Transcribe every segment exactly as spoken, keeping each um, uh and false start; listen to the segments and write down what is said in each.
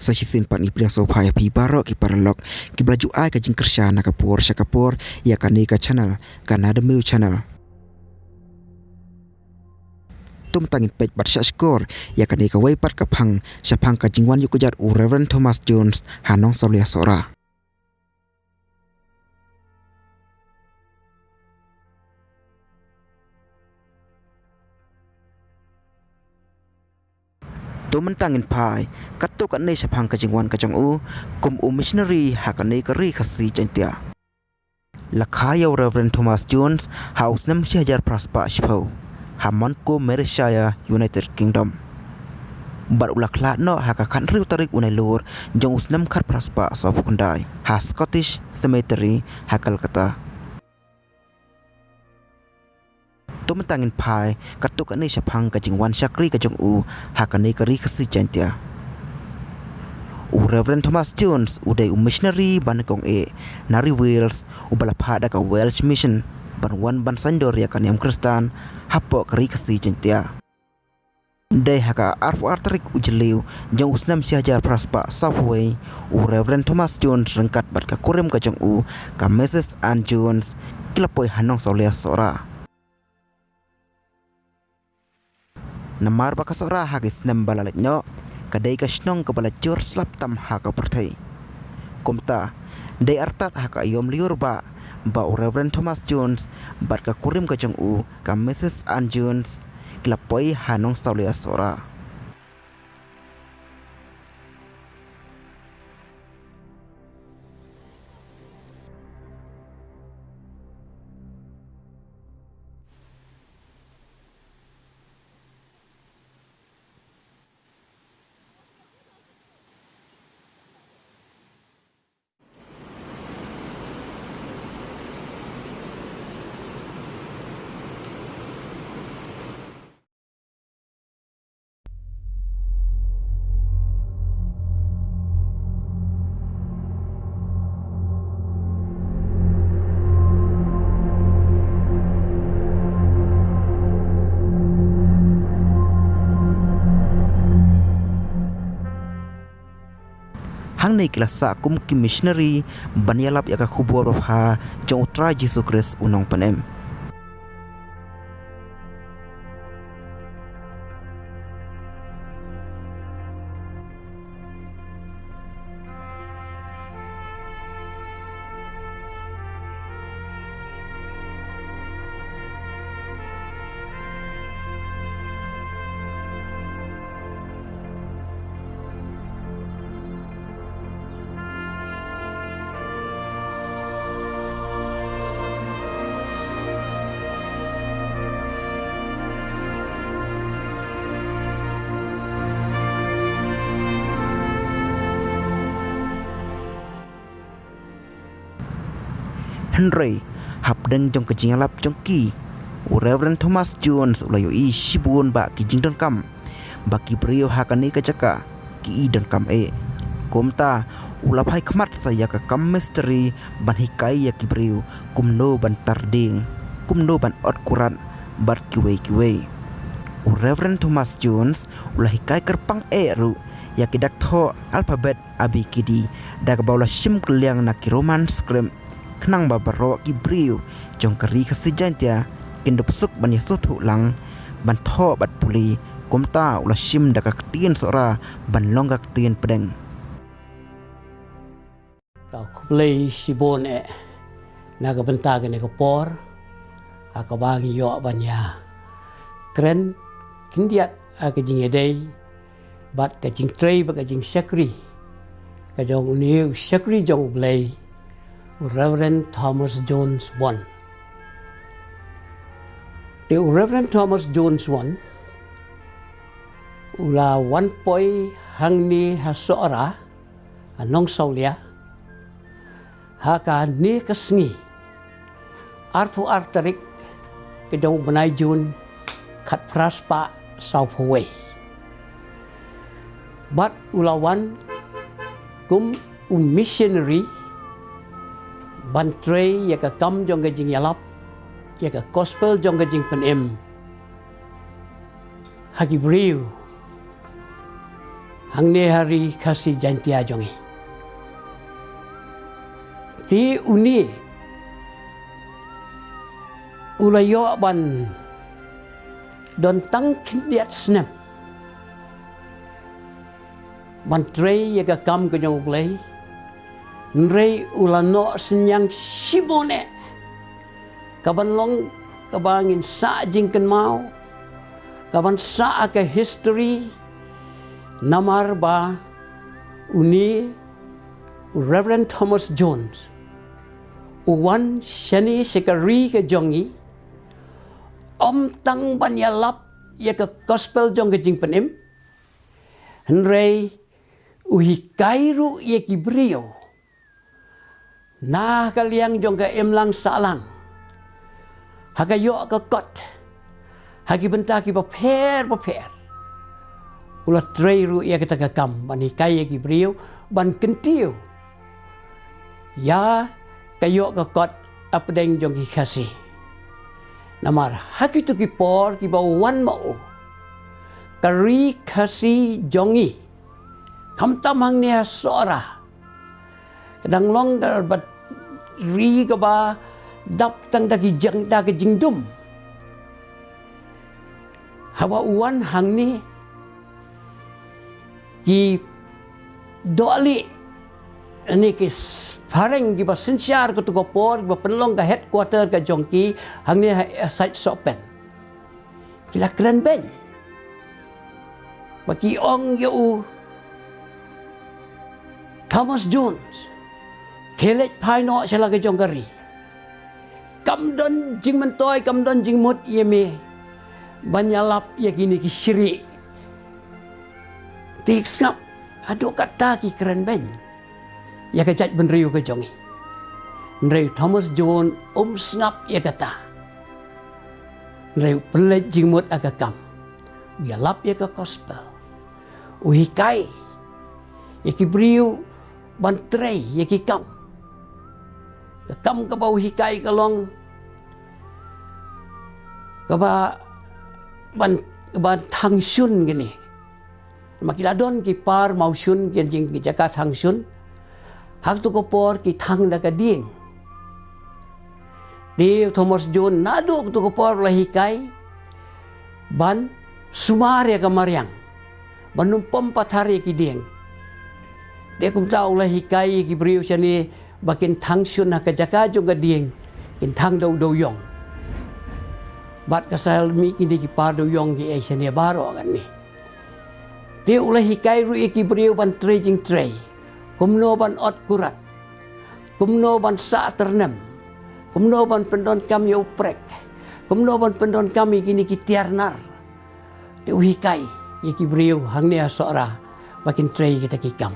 Sa shisien pat ngi pdiang sngewbha ïa phi baroh ki paralok kiba la ju ai ka jingkyrshan na ka por sha ka por ïa kane ka channel, ka Nadamew Channel. To mynta ngin peit bad shahshkor ïa kane kawei pat ka phang shaphang ka jingwan ïuh kjat u Reverend Thomas Jones ha Nongsawlia Sohra. To mynta ngin phai katto katne shaphang ka jingwan ka jong u kum u missionary ha kane ka ri Khasi Jaiñtia. La kha ïa u Reverend Thomas Jones ha u snem shi hajar phra spah shiphew ha Montgomeryshire, United Kingdom. Bad u la khlad noh ha ka khathynriew tarik u Nailur jong u snem khatphra spah sawphew khyndai ha Scottish Cemetery ha Calcutta. To mynta ngin phai katto katne shaphang ka jingwan shakri ka jong u ha kane ka ri Khasi Jaiñtia. U Reverend Thomas Jones u dei u missionary ba nyngkong eh na ri Wales uba la phah da ka Welsh Mission ban wan ban saiñdur ïa ka niam Khristan hapoh ka ri Khasi Jaiñtia. Dei ha ka arphew ar tarik u Jylliew jong u snem shi hajar phra spah sawphew wei, u Reverend Thomas Jones ryngkat bad ka kurim ka jong u, ka Missus Ann Jones, ki la poi ha Nongsawlia Sohra. Namar ba ka Sohra ha ki snem ba la leit noh ka dei ka shnong kaba la jur slap tam ha ka pyrthei. Kumta, dei artat ha ka aïom lyiur bah ba u Reverend Thomas Jones bad ka kurim ka jong u, ka Missus Ann Jones, ki la poi ha Nongsawlia Sohra. Hangne ki la sah kum ki missionary ban ïalap ïa ka khubor babha jong U Trai Jisu Khrist U Nongpynim. Hynrei hapdeng jong ka jingïalap jong ki, u Reverend Thomas Jones u la ïohi shibun ba ki jingdonkam ba ki briew ha kane ka jaka ki i donkam eh. Kumta u la phai khmat sa ïa ka kam mistri ban hikai ïa ki briew kumno ban tar dieng, kumno ban ot kurat bad kiwei kiwei. U Reverend Thomas Jones u la hikai kyrpang eh ruh ïa ki dak thoh alphabet A B K D da kaba u la shim kylliang na ki Roman script, khnang ba baroh ki briew jong ka ri Khasi Jaiñtia kin dup suk ban ïasngewthuh lang, ban thoh bad pule. Kumta u la shim da ka ktien Sohra ban long ka ktien pdeng. Khublei shibun eh na ka bynta kane ka por ha kaba ngi ïoh ban ïakren khyndiat ha ka jingïadei bad ka jingtrei bad ka jingshakri ka jong une u shakri jong U Blei, u Reverend Thomas Jones One. Te u Reverend Thomas Jones One u la wan poi hangne ha Sohra, ha Nongsawlia, ha kane ka sngi arphew ar tarik ka jong u bnai Jun, khatphra spah sawphew wei. Bad u la wan kum u missionary ban trei ïa ka kam jong ka jingïalap, ïa ka gospel jong ka jingpynim ha ki briew hangne ha ri Khasi Jaintia jong ngi. Te une u la ïoh ban don tang khyndiat snem ban trei ïa ka kam ka jong U Blei. Hynrei u la noh synñiang shibun eh, kaban long kaba ngin sah jingkynmaw, kaban sah ha ka history. Namar ba une u Reverend Thomas Jones u wan shane sha ka ri ka jong ngi, ym tang ban ïalap ïa ka gospel jong ka jingpynim, hynrei u hikai ruh ïa ki briew na ka liang jong ka imlang sahlang, ha ka ïoh ka kot, ha ki bynta kiba pher ba pher. U la trei ruh ïa kata ka kam ban hikai ïa ki briew ban kyntiew ïa ka ïoh ka kot hapdeng jong ki Khasi. Namar ha kito ki por kiba wan ma u, ka ri Khasi jong ngi, khamtam hangne ha Sohra, ka dang long kaba ri kaba dap tang da ki jing, da ki jingdum. Haba u wan hangne, ki dohlieh ne ki s-, phareng kiba synshar kato ka por, kiba pynlong ka headquarter ka jong ki hangne ha, ha sait Sohpen, ki la kren beiñ. Ba ki ong ïa u Thomas Jones, khie leit phai noh sha la ka jong ka ri. Kam don jingmyntoi, kam don jingmut ïa me ban ïalap ïa kine ki shrieh. Te sngap, haduh katta ki kren beiñ ïa ka jaitbynriew ka jong ngi. Hynrei u Thomas Jones um sngap ïa kata. Hynrei u pynleit jingmut ha ka kam. U ïalap ïa ka gospel. U hikai ïa ki briew ban trei ïa ki kam. Ka kam kaba u hikai ka long kaba ban, ban thang shun kine. Ma ki la don ki par mawshun, ki jing ki jaka thang shun. Ha kato ka por ki thang da ka dieng. Te u Thomas Jones naduh kato ka por u la hikai ban sumar ïa ka mariang, ban ym pom pathar ïa ki dieng. Te kumta u la hikai ïa ki briew shane ba kin thang shun ha ka jaka jong ka dieng, kin thang da u dewïong. Bad ka sah mih kine ki par dewïong kiei shane baroh kane. Te u la hikai ruh ïa ki briew ban trei jingtrei, kumno ban ot kurat, kumno ban sah tyrnem, kumno ban pyndonkam ïa u prek, kumno ban pyndonkam ïa kine ki tiar nar. Te u hikai ïa ki briew hangne ha Sohra ba kin trei kita ki kam.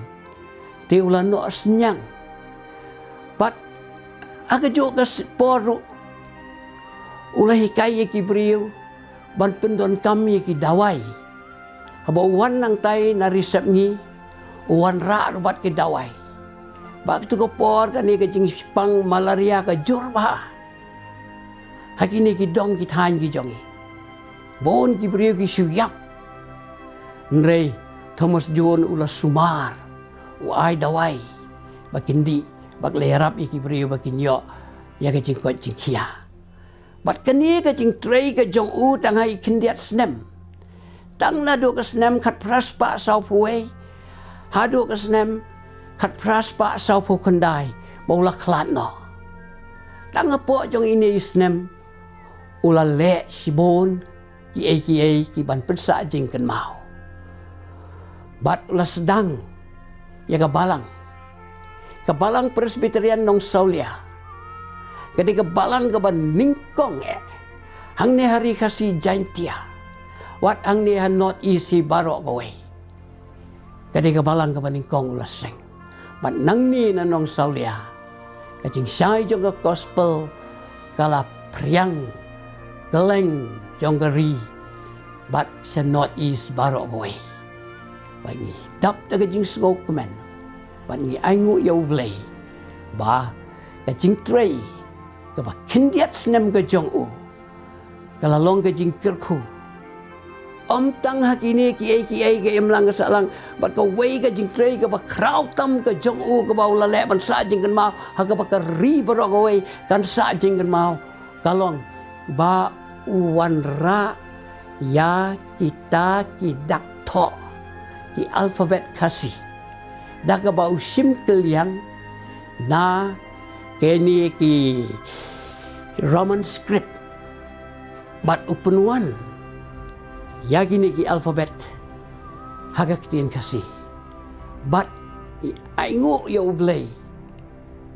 Te u la noh synñiang. Bad ha kajuh ka s-, por ruh u la hikai ïa ki briew ban pyndonkam ïa ki dawai. Haba u wan nangtai na ri Sepngi, u wanrah ruh bad ki dawai. Ba kato ka por kane ka jingshipang malaria ka jur bha ha kine ki dong ki thaiñ ki jong ngi. Bun ki briew ki shu ïap. Hynrei Thomas Jones u la sumar, u ai dawai ba kin dih, ba ki la ïarap ïa ki briew ba kin ïoh ïa ka jingkoit jingkhiah. Bad kane ka jingtrei ka jong u tang ha i khyndiat snem. Tang naduh ka snem khatphra spah sawphew wei haduh ka snem khatphra spah sawphew khyndai ba u la khlad noh. Tang hapoh jong ine i snem u la leh shibun kiei kiei ki ban pynsah jingkynmaw. Bad u la sdang ïa ka balang, ka Balang Presbyterian Nongsawlia. Ka dei ka balang kaba nyngkong eh hangne ha ri Khasi Jaintia, wat hangne ha North East hi baroh kawei. Ka dei ka balang kaba nyngkong u la seng. Bad nangne na Nongsawlia, ka jingshai jong ka gospel ka la phriang kylleng jong ka ri bad sha North East baroh kawei. Bad ngi dap da ka jingsngewkmen bad ngi ainguh ïa U Blei ba ka jingtrei kaba khyndiat snem ka jong u ka la long ka jingkyrkhu Ym tang ha kine kiei kiei ka imlang ka sahlang, bad kawei ka jingtrei kaba khraw tam ka jong u kaba u la leh ban sah jingkynmaw ha kaba ka ri baroh kawei kan sah jingkynmaw, ka long ba u wanrah ïa kita ki dak thoh, ki alphabet Khasi, da kaba u shim kylliang na kine ki Roman script, bad u pynwan ïa kine ki alphabet ha ka ktien Khasi. Bad ngi ainguh ïa U Blei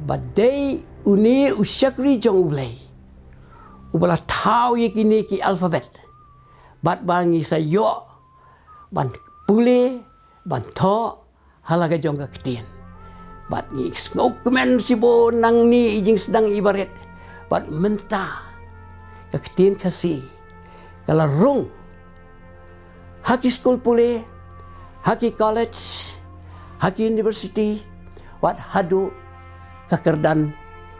ba dei une u shakri jong U Blei uba la thaw ïa kine ki alphabet, bad ba ngi sa ïoh ban pule, ban thoh ha la ka jong ka ktien. Bad ngi sngewkmen shibun nangne i jingsdang iba rit. Bad mynta ka ktien Khasi ka la rung ha ki skul pule, ha ki college, ha ki university, wat haduh ka kyrdan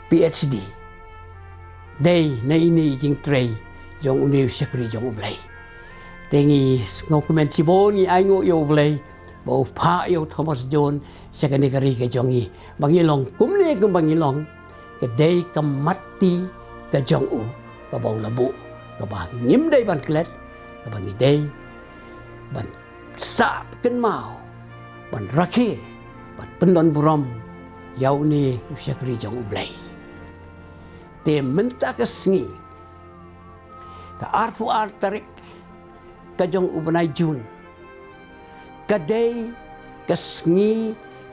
PhD. Dei na ine i jingtrei jong une u shakri jong U Blei. Te ngi sngewkmen shibun, ngi ainguh ïa U Blei ba u phah ïa u Thomas Jones sha kane ka ri ka jong ngi, ba ngi long kumne kumba ngi long, ka dei ka mat ti ka jong u kaba u la buh, kaba ngim dei ban klet, kaba ngi dei ban sah kynmaw, ban rakhe, ban pyndon burom ïa une u shakri jong U Blei. Te mynta ka sngi, ka arphew ar tarik ka jong u bnai Jun, ka dei ka sngi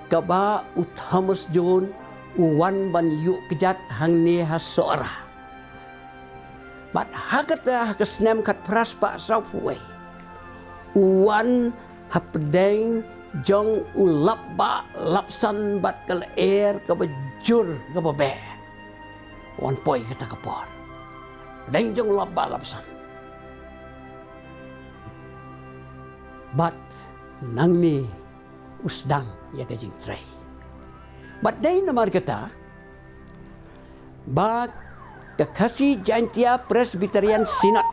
kaba u Thomas Jones u wan ban ïuh kjat hangne ha Sohra. Bad ha kata, ha ka snem khatphra spah sawphew wei, u wan hapdeng jong u lapbah lapsan bad ka lyer kaba jur kaba beh. Wan poi kata ka por hapdeng jong u lapbah lapsan. Bad nangne u sdang ïa ka jingtrei. Bad dei namar kata ba ka Khasi Jaintia Presbyterian Synod,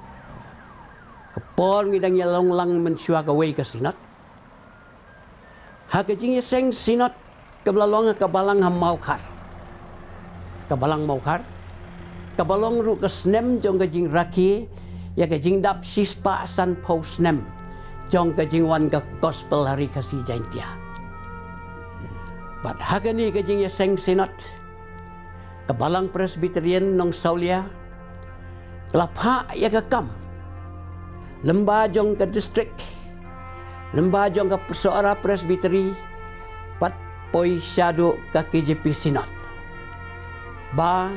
ka por ngi dang ïalong lang mynshuwa kawei ka synod, ha ka jingïaseng synod kaba la long ha ka balang ha Mawkhar, ka balang Mawkhar, kaba long ruh ka snem jong ka jingrakhe ïa ka jingdap shispah sanphew snem jong ka jingwan ka gospel ha ri Khasi Jaintia. Bad ha kane ka jingïaseng synod, ka balang Presbyterian Nongsawlia ka la phah ïa ka kam lyngba jong ka district, lyngba jong ka Sohra Presbytery, bad poi shaduh ka KJP Synod, ba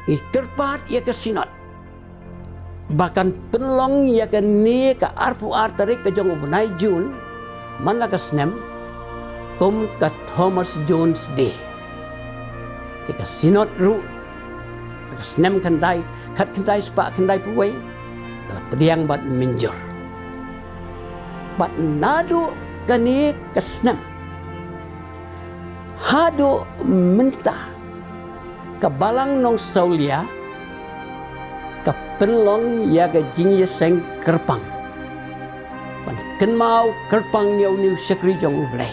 ngi kyrpad ïa ka synod ba kan pynlong ïa kane ka arphew ar tarik ka jong u bnai Jun man la ka snem kum ka Thomas Jones Day. Te ka synod ruh ka snem khyndai, khatkhyndai spah khyndaiphew wei, ka la pdiang bad mynjur. Bad naduh kane ka snem haduh mynta, ka balang Nongsawlia ka pynlong ïa ka jingïaseng kyrpang ban kynmaw kyrpang ïa une u shakri jong U Blei.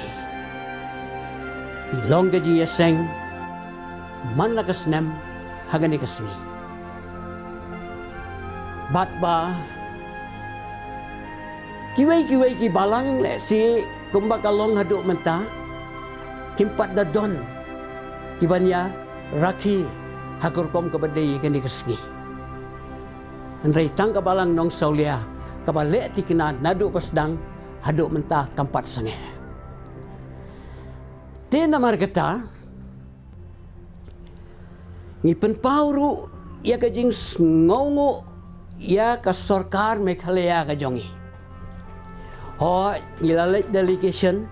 Ngi long ka jingïaseng man la ka snem ha kane ka sngi. Bad ba kiwei kiwei ki balang lehse kumba ka long haduh mynta, kim pat da don ki ban ïa rakhe ha ka rukom kaba dei kane ka sngi. Hynrei tang ka balang Nongsawlia kaba leh thikna naduh ba sdang haduh mynta kam pat sangeh. Te namar kata, ngi pynpaw ruh ïa ka jingsngewnguh ïa ka sorkar Meghalaya ka jong ngi. Hooid, ngi la leit delegation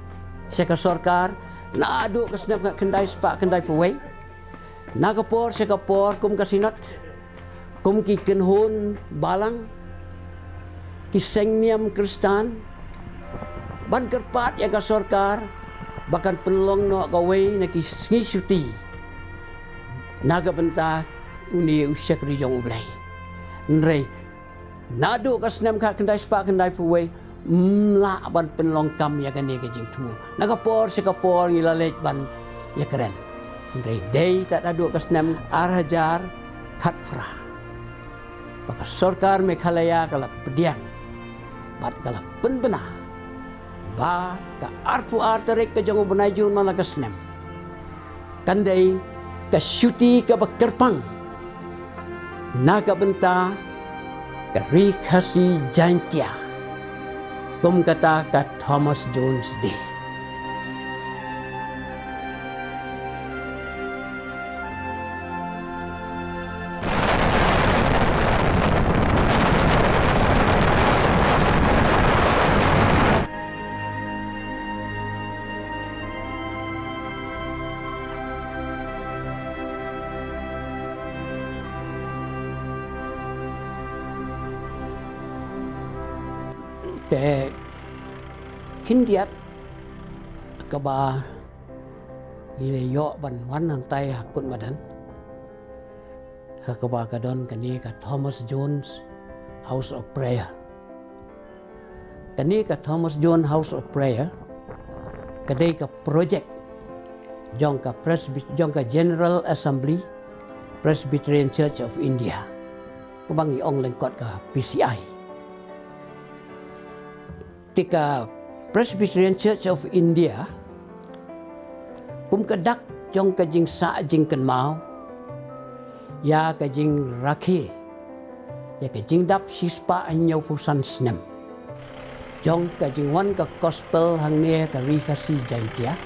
sha ka sorkar naduh ka snem khyndai spah khyndaiphew wei, na ka por sha ka por kum ka synod, kum ki kynhun balang, ki seng niam Khristan, ban kyrpad ïa ka sorkar ba kan pynlong noh kawei na ki sngi shuti na ka bynta une u shakri jong U Blei. Hynrei Naduh ka snem khatkhyndai spah khyndaiphew wei, ym lah ban pynlong kam ïa kane ka jingthmu. Na ka por sha ka por ngi la leit ban ïakren. Hynrei dei tad haduh ka snem ar hajar khatphra ba ka sorkar Meghalaya ka la pdiang bad ka la pynbna ba ka arphew ar tarik ka jong u bnai Jun man la ka snem kan dei ka shuti kaba kyrpang na ka bynta ka Ri Khasi Jaintia, kum kata ka Thomas Jones Day. Te khyndiat kaba ngi la ïoh ban wan hangtai ha Kutmadan, ha kaba ka don kane ka Thomas Jones House of Prayer. Kane ka Thomas Jones House of Prayer ka dei ka project jong ka Presby-, jong ka General Assembly Presbyterian Church of India, kaba ngi ong lyngkot ka P C I. Te ka Presbyterian Church of India, kum ka dak jong ka jingsah jingkynmaw ïa ka jingrakhe ïa ka jingdap shispah hynñiewphew san snem jong ka jingwan ka gospel hangne ka Ri Khasi Jaintia.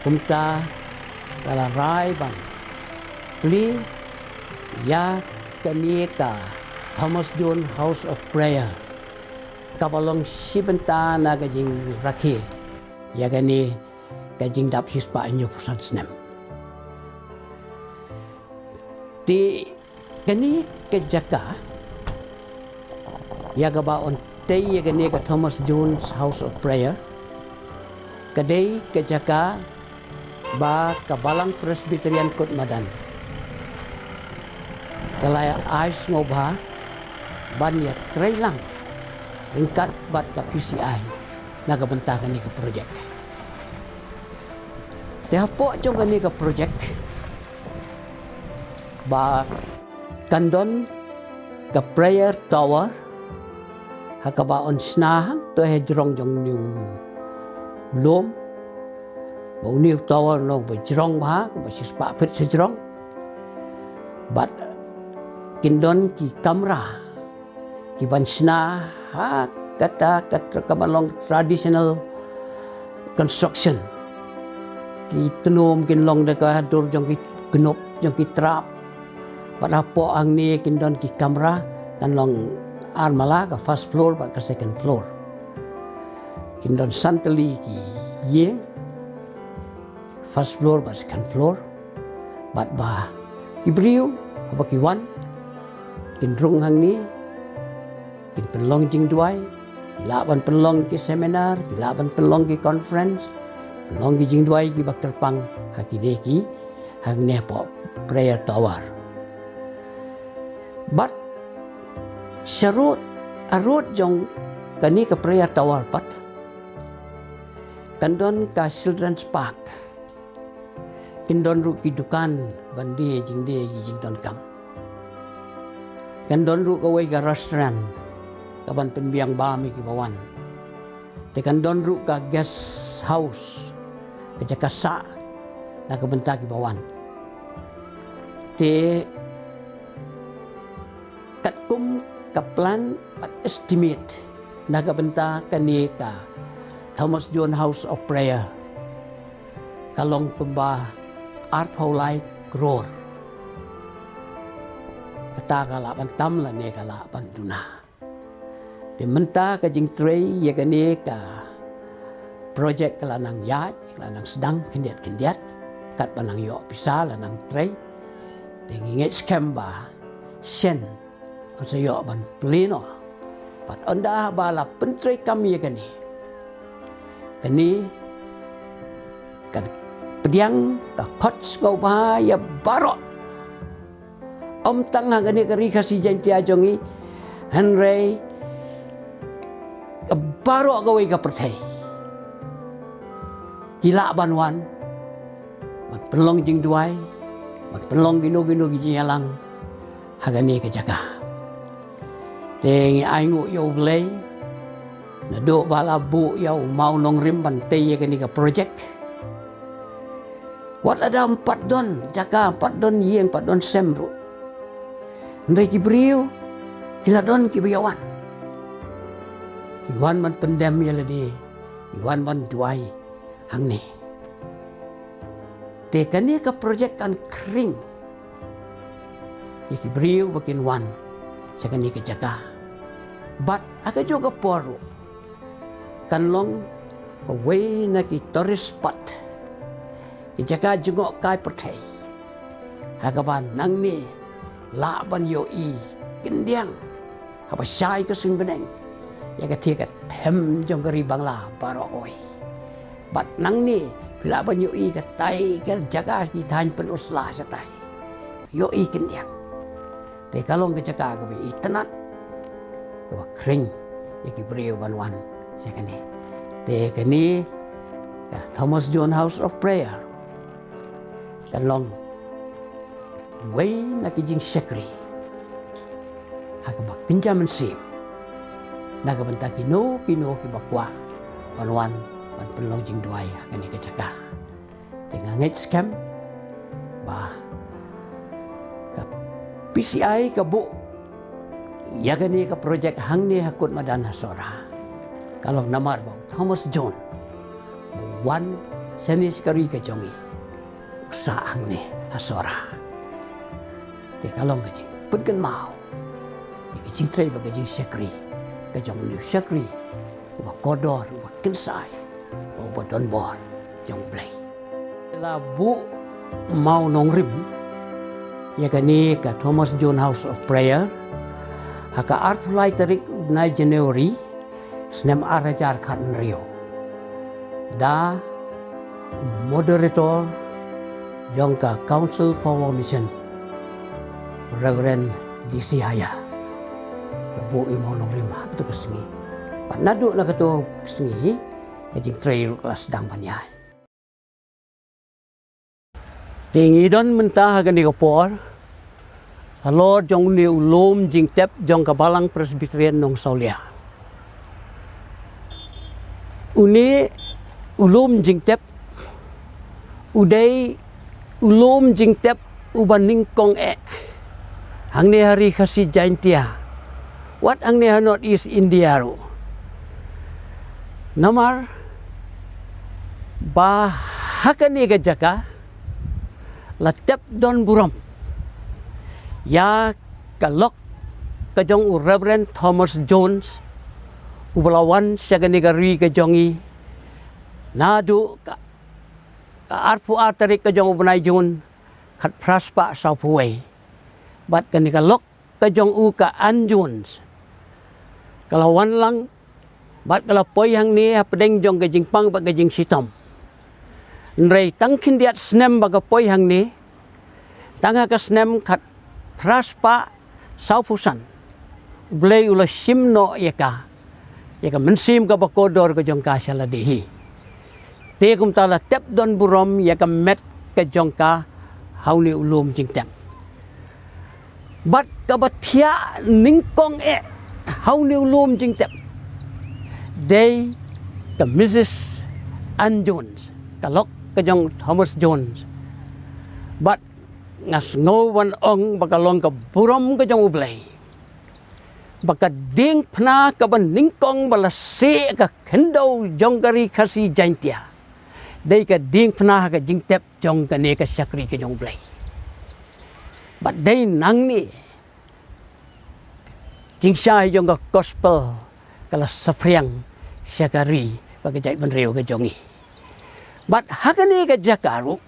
Kumta ka la rai ban plie ïa kane ka Thomas Jones House of Prayer, kaba long shi bynta na ka jingrakhe ïa kane ka jingdap shispah hynñiewphew san snem. Te kane ka jaka ïa kaba yn tei ïa kane ka Thomas Jones House of Prayer ka dei ka jaka ba ka Balang Presbyterian Kutmadan ka la ai sngewbha ban ïatreilang ryngkat bad ka P C I na ka bynta kane ka projek. Te hapoh jong kane ka projek ba kan don ka prayer tower ha kaba yn shna hangto ha jrong jong une u lum. Ba une u tower u long ba jrong bha, ba shispah phit sha jrong. Bad kin don ki kamra ki ban shna ha kata, kata kaba long traditional construction. Ki tnum kin long da ka dur jong ki knup, jong ki trap. Bad hapoh hangne kin don ki kamra, kan long ar mala, ka first floor bad ka second floor. Kin don san tylli ki ïing, first floor bad second floor. Bad ba ki briew haba ki wan kin rung hangne, kin pynlong jingduwai, ki lah ban pynlong ki seminar, ki lah ban pynlong ki conference, pynlong ki jingduwai kiba kyrpang ha kine ki, hangne hapoh prayer tower. Bad sharud, harud jong kane ka prayer tower pat kan don ka children's park. Kin don ruh ki dukan ban die jingdie ki jingdonkam. Kan don ruh kawei ka restaurant kaban pynbiang bam ïa kiba wan. Te kan don ruh ka guest house, ka jaka sah na ka bynta kiba wan. Te katkum ka plan bad estimate na ka bynta kane ka Thomas Jones House of Prayer ka long kumba arphew lai klur. Kata ka lah ban tam lane ka lah ban duna. Te mynta ka jingtrei ïa kane ka projek ka la nang ïaid, ka la nang sdang khyndiat khyndiat. Katba nang ïoh pisa la nang trei. Te ngi ngeit skhem ba shen yn sa ïoh ban plie noh. Bad ynda ba la pyntreikam ïa kane, kane kan pdiang ka khot sngewbha ïa baroh. Ym tang ha kane ka Ri Khasi Jaintia jong ngi, Hynrei ka baroh kawei ka pyrthei ki lah ban wan ban pynlong jingduwai, ban pynlong kino kino ki jingïalang ha kane ka jaka. Te ngi ai nguh ïa U Blei naduh ba la buh ïa u maw nongrim ban tei ïa kane ka projek. Wat la dang pat don jaka, pat don ïing, pat don sem ruh, hynrei ki briew ki la don kiba ïa wan. Ki wan ban pyndem ïa lade, ki wan ban duwai hangne. Te kane ka projek kan khring ïa ki briew ba kin wan sha kane ka jaka. Bad ha kajuh ka por ruh kan long kawei na ki tourist spot, ki jaka jngohkai pyrthei, ha kaba nangne lah ban ïohi khyndiat haba shai ka suiñ bneng ïa ka thie ka them jong ka ri Bangla baroh kawei. Bad nangne phi lah ban ïohi katai ka jaka ki thaiñ pynusla shatai, ïohi khyndiat. Te ka long ka jaka kaba itynnad, kaba khring ïa ki briew ban wan sha kane. Te kane ka Thomas Jones House of Prayer kan long wei na ki jingshakri ha kaba kynja mynsiem na ka bynta kino kino kiba kwah ban wan ban pynlong jingduwai ha kane ka jaka. Te nga ngeit skhem ba ka P C I ka buh ïa kane ka projek hangne ha Kut Madan ha Sohra ka long namar ba u Thomas Jones u wan shane sha ka ri ka jong ngi, u sah hangne ha Sohra. Te ka long ka jingpynkynmaw ïa ka jingtrei bad ka jingshakri ka jong une u shakri uba kordor, uba kynsai, uba donbor jong U Blei. La buh maw nongrim ïa kane ka Thomas Jones House of Prayer ha ka arphew lai tarik u bnai January snem ar hajar khathynriew da u moderator jong ka Council for War Mission, Reverend D C Haya. La buh ïa u maw nongrim ha kato ka sngi. Bad naduh na kato ka sngi ka jingtrei ruh ka la sdang ban ïaid. Te ngi don mynta ha kane ka por halor jong une u lum jingtep jong ka Balang Presbyterian Nongsawlia. Une u lum jingtep u dei u lum jingtep uba nyngkong eh hangne ha ri Khasi Jaintia, wat hangne ha North East India ruh. Namar ba ha kane ka jaka la tep don burom ïa ka lok ka jong u Reverend Thomas Jones, uba la wan sha kane ka ri ka jong ngi naduh ka, ka arphew ar tarik ka jong u bnai Jun khatphra spah sawphew wei. Bad kane ka lok ka jong u ka Ann Jones ka la wan lang bad ka la poi hangne hapdeng jong ka jingpang bad ka jingshitom. Hynrei tang khyndiat snem ba ka poi hangne, tang ha ka snem khatphra spah sawphew san, U Blei u la shim noh ïa ka, ïa ka mynsiem kaba kordor ka jong ka sha lade hi. Te kumta la tep don burom ïa ka met ka jong ka ha une u lum jingtep. Bad kaba thiah nyngkong eh ha une u lum jingtep dei ka Missus Ann Jones, ka lok ka jong Thomas Jones. Bad nga sngew ban ong ba ka long ka burom ka jong U Blei ba ka diengphna kaba nyngkong ba la sieh ka khyndew jong ka ri Khasi Jaintia dei ka diengphna ha ka jingtep jong kane ka shakri ka jong U Blei. Bad dei nangne jingshai jong ka gospel ka la saphriang sha ka ri bad ka jaitbynriew ka jong ngi. Bad ha kane ka jaka ruh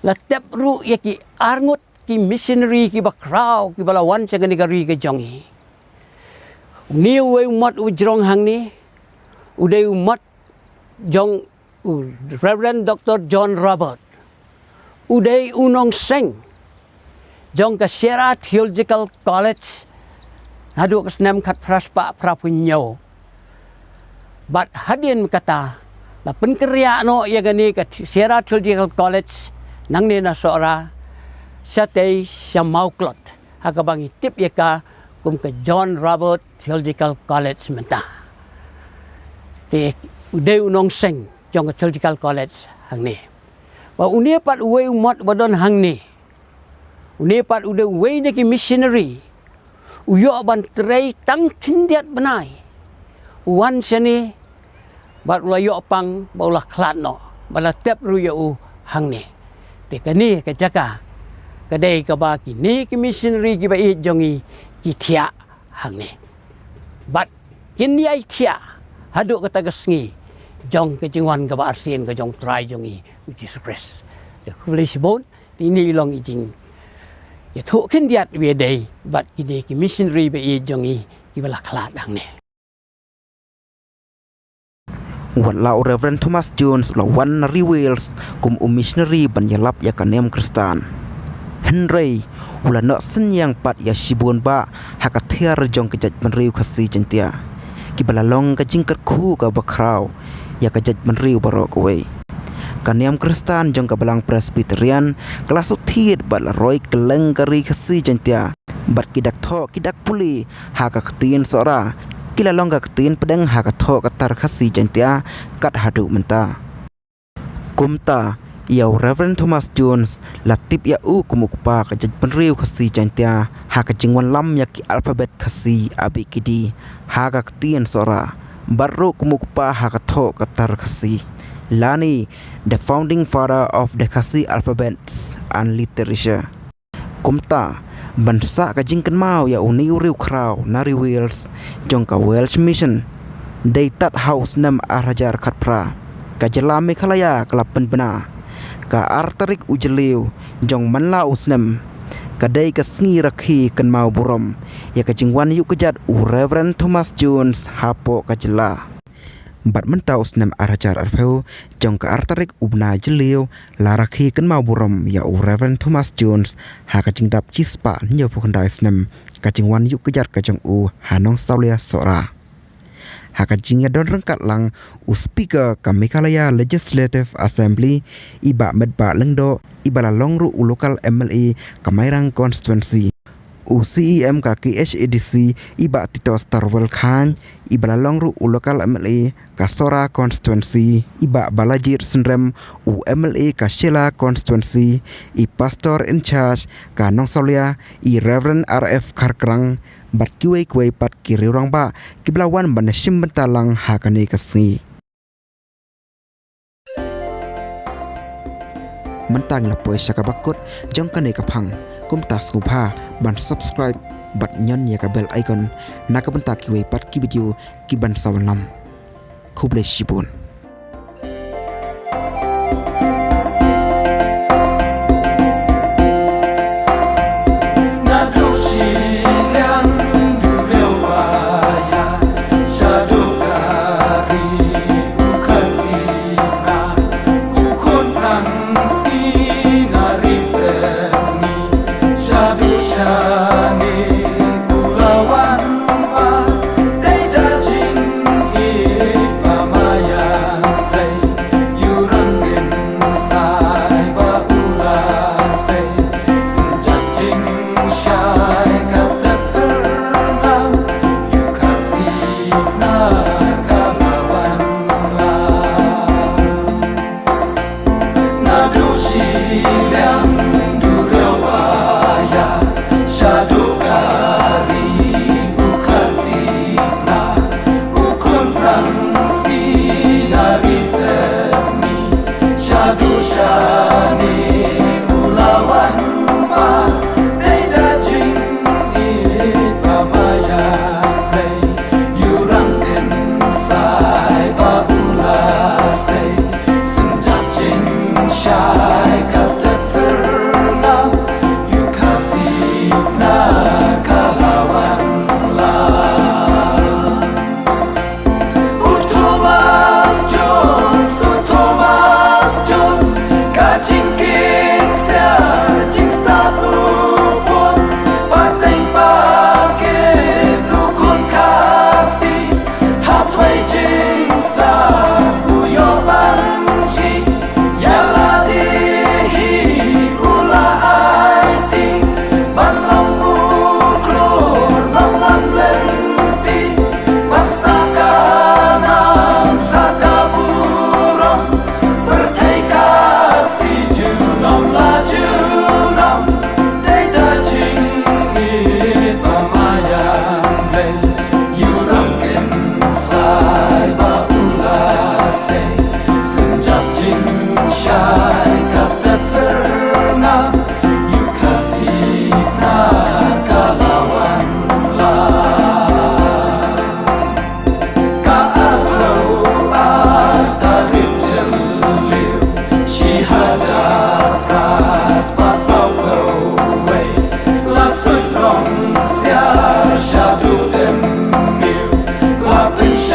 la tep ruh ïa ki arngut ki missionary kiba khraw kiba la wan sha kane ka ri ka jong ngi. Une uwei u mot u jrong hangne u dei u mot jong u Reverend Doctor John Robert. U dei u nongseng jong ka Sierra Theological College haduh ka snem khatphra spah phraphew hynñiew. Bad hadien kata la pynkynriah noh ïa kane ka Thi-, Sierra Theological College nangne na Sohra, shatei sha Mawklot, ha kaba ngi tip ïa ka kum ka John Roberts Theological College mynta. Te u dei u nongseng jong ka Theological College hangne. Ba une pat uwei u mot ba don hangne. Une pat u dei uwei na ki missionary u ïoh ban trei tang khyndiat bnai. U wan shane bad u la ïoh pang bad u la khlad noh, bad la tep ruh ïa u hangne. Te kane ka jaka ka dei kaba kine ki missionary kiba ïeit jong ngi ki thiah hangne. Bad kin ïai thiah haduh kata ka sngi jong ka jingwan kaba arsien ka jong u Trai jong ngi u Jisu Khrist. Te khublei shibun. Te ine i long i jingïathuh khyndiat ba ïadei bad kine ki missionary ba ïeit jong ngi kiba la khlad hangne. Wat la u Reverend Thomas Jones u la wan na ri Wales kum u missionary ban ïalap ïa ka niam Khristan, hynrei u la noh synñiang pat ïa shibun bah ha ka thiar jong ka jaitbynriew Khasi Jaiñtia, kiba la long ka jingkyrkhu kaba khraw ïa ka jaitbynriew baroh kawei. Ka niam Khristan jong ka Balang Presbyterian ka la shu thied bad la roi kylleng ka ri Khasi Jaiñtia, bad ki dak thoh ki dak pule ha ka ktien Sohra ki la long ka ktien pdeng ha ka thoh ka tar Khasi Jaiñtia kat haduh mynta. Kumta ïa u Reverend Thomas Jones la tip ïa u kum u kpa ka jaitbynriew Khasi Jaiñtia ha ka jingwan lam ïa ki alphabet Khasi A B C D ha ka ktien Sohra, bad ruh kum u kpa ha ka thoh ka tar Khasi, lane the founding father of the Khasi alphabets and literature. Kumta ban sah ka jingkynmaw ïa une u riewkhraw na ri Wales jong ka Welsh Mission, dei tad ha u snem ar hajar khatphra, ka jylla Meghalaya ka la pynbna ka ar tarik u Jylliew jong man la u snem, ka dei ka sngi rakhe kynmaw burom ïa ka jingwan ïuh kjat u Reverend Thomas Jones hapoh ka jylla. Bad mynta u snem ar hajar arphew, jong ka ar tarik u bnai Jylliew, la rakhe kynmaw burom ïa u Reverend Thomas Jones ha ka jingdap shispah hynñiewphew khyndai snem ka jingwan ïuh kjat ka jong u ha Nongsawlia Sohra. Ha ka jingïadon ryngkat lang u Speaker ka Meghalaya Legislative Assembly, i Bah Metbah Lyngdoh, iba la long ruh u local M L A ka Mairang constituency, u C E M ka K H A D C, i Bah Tito Starwell Chyne, iba la long ruh u local M L A ka Sohra constituency, i Bah Balajied Synrem, u M L A ka Shella constituency, i Pastor in charge ka Nongsawlia, i Reverend R F Kharkrang, bad kiwei kiwei pat ki riewrangbah kiba la wan ban shim bynta lang ha kane ka sngi. Mynta ngi la poi sha kaba kut jong kane ka phang, kumta sngewbha ban subscribe bad ñion ïa ka bell icon na ka bynta kiwei pat ki video kiban sa wanlam. Khublei shibun.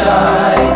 Ai